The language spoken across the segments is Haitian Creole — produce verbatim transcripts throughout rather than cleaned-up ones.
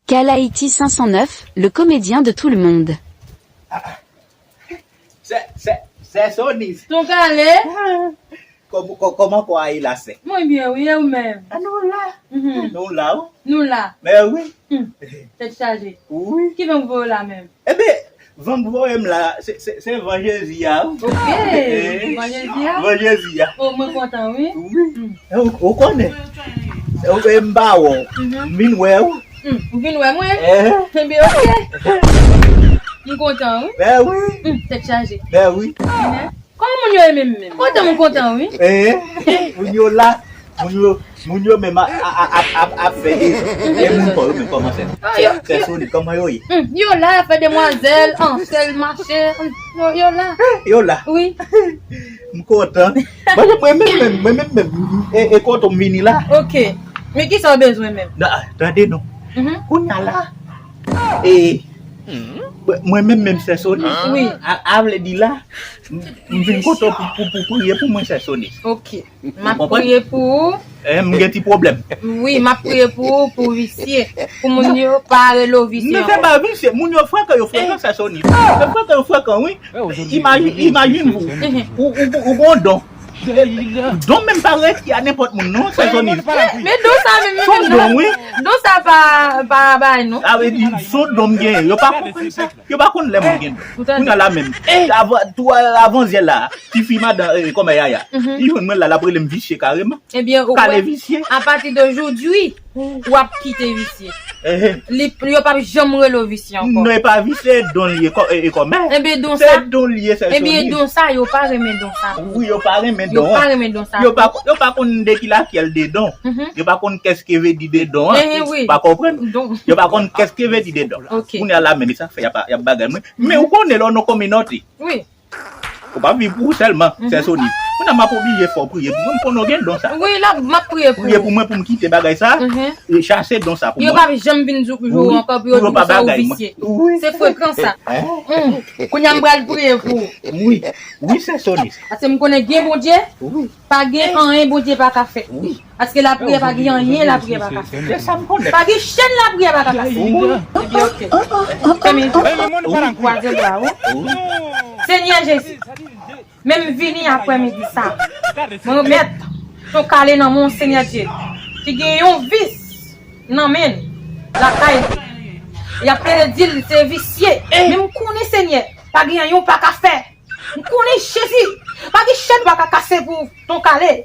Kalaiti cinq cent neuf, le comédien de tout le monde. Sè, sè, sè Sonis. Ton kale? Kòm- kò- Kòman kwa ye la sè? Mwen byen wi, e ou menm? A nou la. Mhm. Nou la wi. Nou la. Mè wi. Hmm. Tèt chaje. Wi. Ki van k voye w la menm? Ebe, van k voye m la, se se- se van Jezi a wi. Ok. Van Jezi a? Van Jezi a. O, mwen kontan wi. Wi. Hmm. E ou ou konnen? E ou e m pa wè w. Mhm. M vin wè w. Hmm. Ou vin wè mwen? Eh. Ebe, ok. M kontan wi. Mè wi. Hmm, tèt chaje. Mè wi. Mhm. Kòman moun yo ye menm menm? Kontan m kontan wi. Eh, moun yo la, moun yo, moun yo menm ap ap ap ap ap fè de e moun kò yo menm kòman fè. Sè Soni, kòman yo ye? Hmm, yo la, y ap fè demwazèl, ansèl, mache, yo, yo la. Yo la. Wi. M kontan. Mwen menm menm, mwen menm menm, e, e kote m vini la. Ok. Men kisa w bezwen menm? Nan, tande non. Mhm. Kounye a la, e, mwen menm menm sè Soni. Wi. A, a vle di la, m, m vin kote w pou, pou, pou priye pou mwen sè Soni. Ok. M ap priye pou ou. Eh, m gen ti pwoblèm. Wi, m ap priye pou ou, pou visye. Pou moun yo pa rele w visye ankò. Men se pa visye, moun yo frekan, yo frekan sè Soni. Yo frekan, yo frekan, wi. Imajin, imajin ou, ou, ou, ou gon don. Don menm pa rete a nenpòt moun non, sè Soni. Men don sa menm, menm don, wi. Don sa pa, pa bay non. Sa vle di, se yon don m genyen. Yo pa konprann sa. Yo pa konn lè moun gen don. Kounye a la menm. Avan, tou avan zyè la, tifi madan, eh, kòmè Yaya. Li jwenn mwen la, l ap rele m visye kareman. Ebyen, ou Kale wè, visye. Apati de jodi, w ap kite visye. Ehe. Li, yo p ap janm rele w visye ankò. Non, e pa visye, don li ye kò- e, e kòmè. Ebyen, don Se sa, don li ye, sè ebyen, Soni. Don sa, yo pa renmen don sa. Wi, yo pa renmen Yo don pa an. Renmen don sa. Yo pa, yo pa konn de ki lakyèl de don. Mhm. Yo pa konn kès ki vle di de don an. Ehe, wi. Pa konprann? Don. Yo pa konn kès ki vle di de don. Ok. Kounye a la menm, e sa fè y ap, y ap bagay mwen. Men ou konnen lè w nan kominote. Wi. Ou pa viv pou ou sèlman, sè Soni. Kounye a m ap oblije fè w priye pou mwen, m konnen w gen don sa. Wi, la, m ap priye pou ou. Priye pou mwen pou m kite bagay sa, e chase don sa pou mwen. Yo p ap janm vin jou, jou ankò pou yo di konsa ou visye. Wi. Se frekan sa. Kounye a m pral priye pou ou. Wi, wi, sè Soni. Paske m konnen gen Bondye. Wi. Pa gen anyen Bondye pa ka fè. Wi. Paske lapriyè pa gen anyen lapriyè pa ka fè. Se sa m konnen. Pa gen chèn lapriyè pa ka kase. Wi. Ebyen, ok. Fèmen je w. Kwaze bra w. Wi. Senyè Jezi, men m vini aprèmidi sa. Mwen remèt Ton Kale nan men w, Senyè Dye, ki gen yon vis nan men l, lakay li. Y ap rele di l se visye. Men m konnen, Senyè, pa gen anyen w pa ka fè. M konnen Jezi, pa gen chèn pa ka kase pou Ton Kale.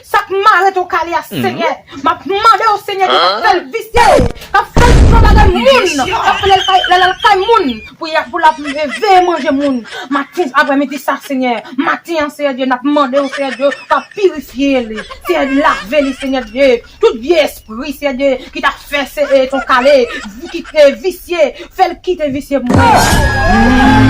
Sa k mare Ton Kale a, Senyè, m ap mande w, Senyè, ki ka fè l visye, k ap fè l fè bagay moun, k ap fè l al kay, l al kay moun, pou y a, pou l ap veye manje moun. Maten, aprèmidi sa, Senyè, maten an, Senyè Dye, n ap mande w, Senyè Dye, w ap pirifye li. Senyè, lave li, Senyè Dye. Tout vye espri, Senyè Dye, ki t ap fè se, e, Ton Kale, ki te visye, fè l kite visye pou mwen.